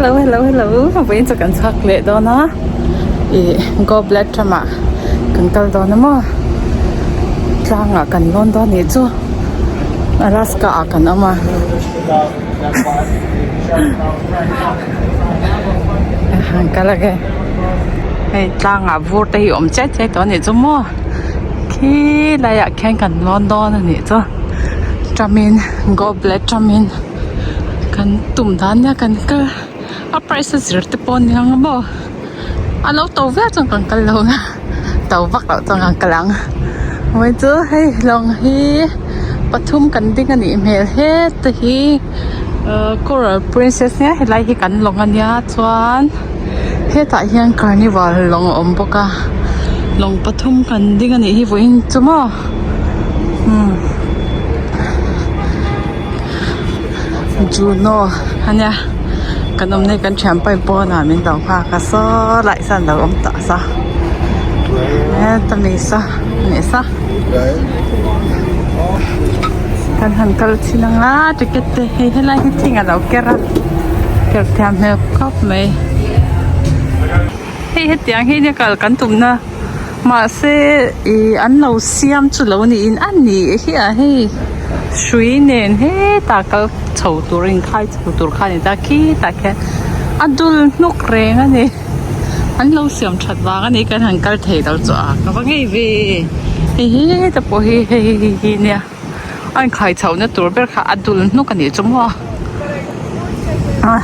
Hello hello hello vawiin chu kan chhuak leh dawn a ih goblet ramah kan kal dawn a maw tlangah kan lawn dawn nih chu Alaska ah kan awm a han kal a nge hei tlangah vur te hi awm chiai chiai tawh a nih chu maw khi laiah khian kan lawn dawn a nih chu tamin goblet tamin. Kan tum dan nia kan kal a price a zir te pawh aniang a maw a lo to viau chuan kan kal lo ang a to vak loh chuan kan kal ang vawiin chu hei lawng hi pathum kan ding a nih hmel heta hi ahh coral princess nia helai hi kan lawng ania chuan hetah hian carnival lawng a awm bawk a lawng pathum kan ding a nih hi vawiin chu maw umm. Juno ania kan awm nei kan thian pawn pawnah min lo nghak a saw lai sawn lo awm tawh sa heta mi saw ni saw kan han kal chhin anga ticket te hei helai hi thing a lo ker a ker thiam hmel khawp mai hei hetiang hi nia kal kan tumna. Mahse ih an lo siam chu lo niin a nih hi a hei hrui nen hetah kal chho tur inkhai chho tur kha a ni ta khitah khian a dul hnuk reng a ni an lo siam that vang a ni kan han kal thei lo chu a ka va ngei ve hei heta pawh hi hei hei hi nia a inkhai chhoh na tur ber kha a dul hnuk a nih chu maw a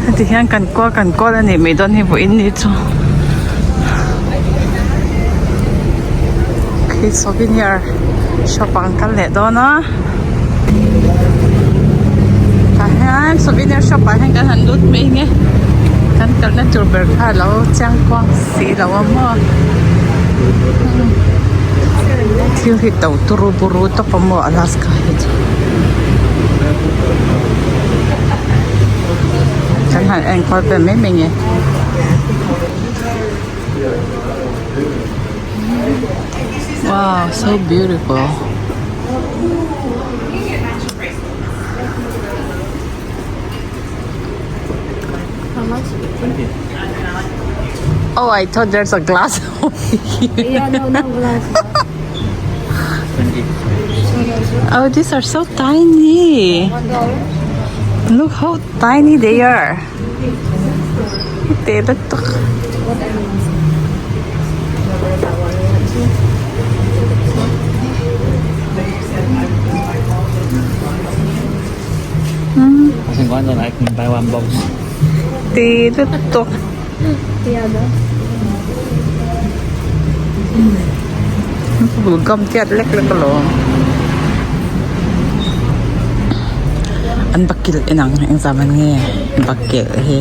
heti hian kan kual kan kual a nih mai dawn hi vawiin ni chu khi souvenir shop ah kan kal leh dawn a tah hian souvenir shop ah hian kan han lut mai nge kan kalna tur ber kha a lo chiang kuang si lo a maw. Thil hi to turu buru tawp a maw Alaska hi chu kan han enkawl vel mai mai nge. Wow so beautiful. How much? 20. Oh, I thought there's a glass over here. Yeah, no, no glass. 20. Oh, these are so tiny. $1. Look how tiny they are. Te lutuk. What animals? I think one dollar I can buy one box. Te lutuk. Bul gam tiat lek lek alawm. An bakilh en ang engzah man nge bakilh hi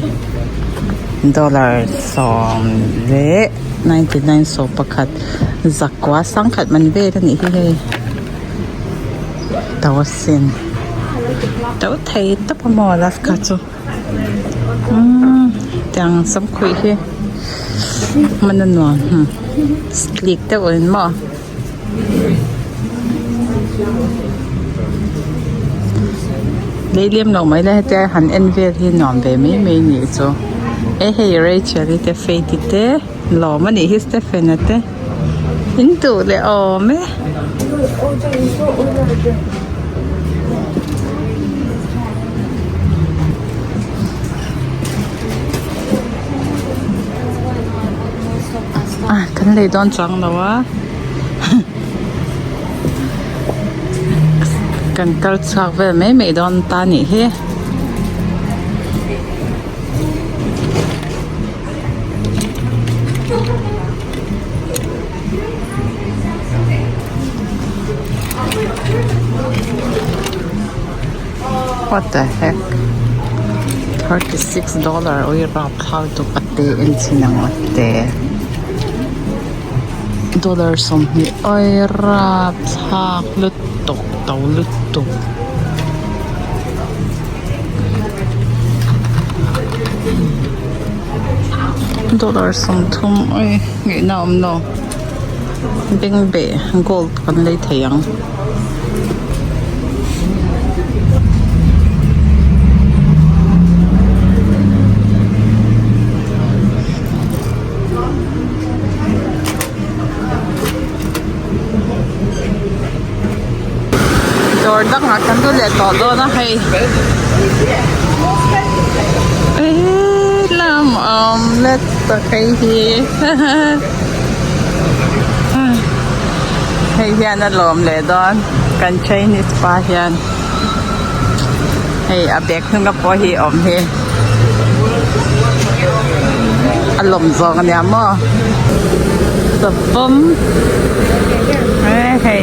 dollar sawm leh 99 sawm pakhat zakua sangkhat man vel a nih hi hei to asin to thei tawp a maw alaska chu. Umm tiang samkhuih hi hman a nuam sleek deuh in maw lei lem lo mai la hetia han en vel hi nuam ve mai mai nih chu e hei Rachel i te Faith i te lawm a nih hi Stephen a te in duh leh awm e. Ah kan lei dawn chuang lo a kan kal chhuak vel mai mai dawn ta nih hi. What the heck $36 ui rap thlau tuk a te en chin ang a te dollar 20 ui rap thlak lutuk to lutuk. Dollar 30 ui ngaihna a awm lo bengbeh gold kan lei thei ang. dangah kan lut leh tawh dawn a hei eee lam awm let tak hei hi hei hian a lawm leh dawn kan chinese pa hian hei a bag hnunga pawh hi awm hi a lawm zawng a nia maw savawm hei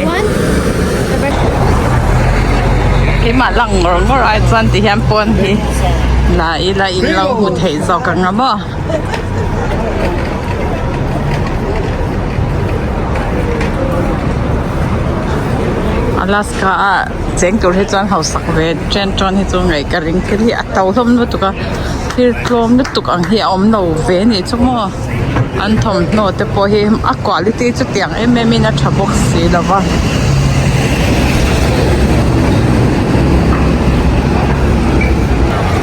keimah lang ngawr ngawr ai chuan ti hian pawn hi la ila in lo hmu theih zawk ang a maw. Alaska a cheng tur hi chuan hausak ve chen tawn hi chu ngaih ka ring thil hi a to hlawm lutuk a thil tlawm lutuk ang hi a awm lo ve a nih chu maw an thawmhnaw te pawh hi a quality chu tiang em em in a tha bawk si lo va.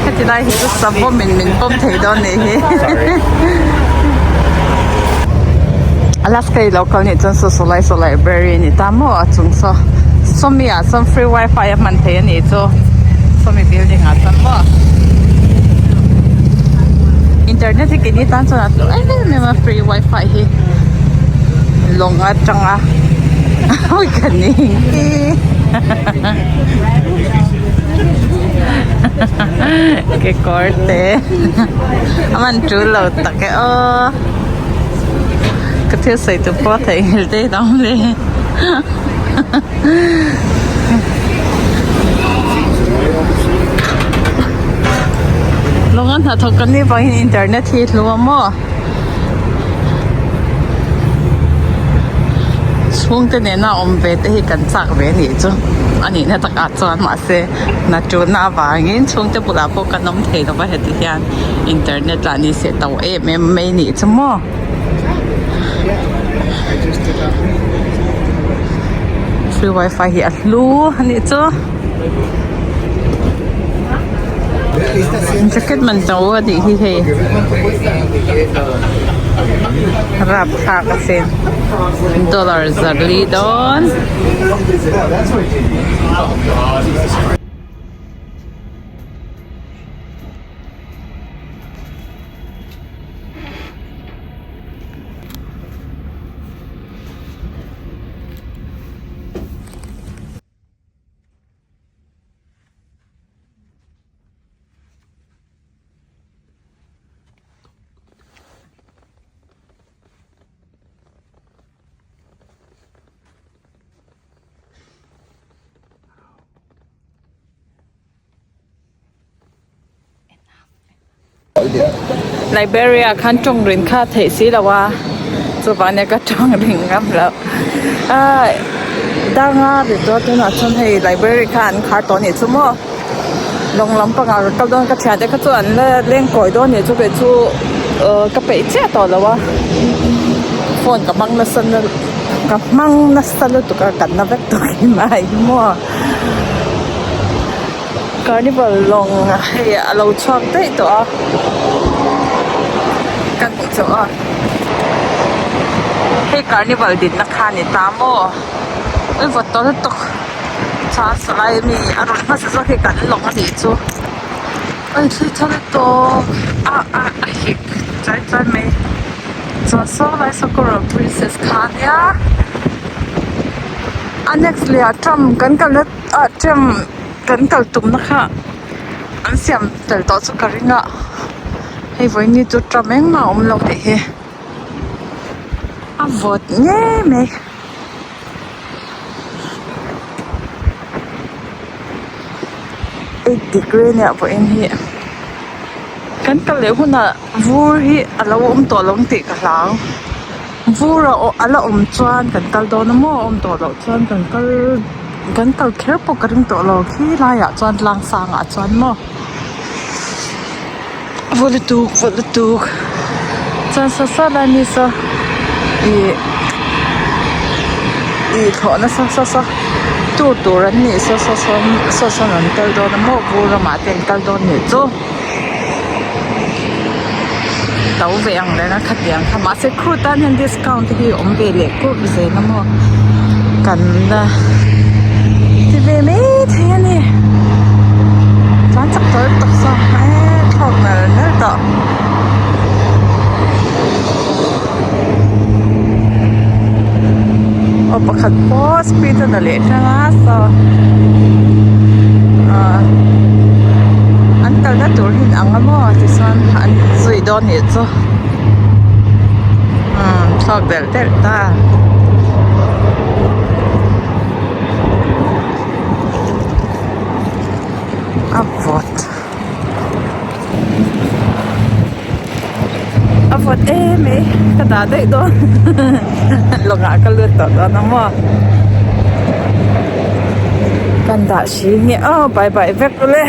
Heti lai hi chu savawm in min pawm thei dawn nih hi Alaska i lo kal nih chuan saw saw lai saw library a ni ta maw a chung saw sawmi ah sawn free wifi a hman theih a nih chu sawmi building ah chuan maw internet hi keini tan chuan a hlu em em a free wifi hi lawng atanga ka ning kekawr te a man tul lo tak e aw ka thil sawi tur pawh a theihnghilh daih lo le lawng a hnathawk kan nih vangin internet hi a hlu a maw. Chhungte nena awm ve te hi kan chak ve anih chu a nihna takah chuan mahse hna tulna avangin chhungte bulah pawh kan awm thei lova heti hian internet lah ni se to em em mai anih chu maw. Free wifi hi a hlu anih chu. Jacket man to a nih hi hei rapthlak a sin dollar zarli dawn. Liberia khan tawng rin kha theih si lo a chuvang nia ka tawng ring ngam lo ah danga ri tawh tunah chuan hei library kha an khar tawh a nih chu maw lawng lampang ah kal dawn ka thian te kha chu an la leng kawi dawn a nih chu kei chu ah ka peih chiah tawh lo a phone ka hmang nasa ka hmang nasa lutuk a kan na vek tawh hi mai maw. Carnival lawng hei a lo chhuak daih tawh a ka hmu tawh a hei carnival dinna kha a ni ta maw ui vawt tawh lutuk chuan sawlai mi a rawn hmasa zawk hi kan lawng a nih chu ui thli tha lutuk a a a hik chai chai mai chuan saw lai saw coral princess kha a nia a next leh ah tram kan kalna. Ah tram kan kal tumna kha an siam tel tawh chu ka ring a hei vawiin chu tram engmah a awm lo tih hi a vawt ngei mai. Eight degree ania vawiin hi kan kal leh hunah vur hi a lo awm tawh lo ang tih ka hlau. Vur a a la awm chuan kan kal dawn a maw a awm tawh loh chuan kan kal kan kal kher pawh ka ring tawh lo khi laiah chuan tlang sangah chuan maw vaw lutuk vaw lutuk chuan saw saw lai mi saw ih ih thlawh na saw saw saw tour tur an nih saw saw sawn saw sawn an kal dawn a maw vur ramah te an kal dawn nih chu. To ve ang reng a khatiang kha mahse khu tan hian discount te hi awm ve leh kur zel a maw kan la ti ve mai thei. Pakhat pawh speed a la leh tlang a saw ah an kalna tur hi in ang a maw tichuan an zui dawn nih chu umm thlawk delh delh ta. A vawt a vawt em mai ka dah daih dawn lawngah ka lut tawh dawn a maw kan dah hri nge aw bye bye vek ule.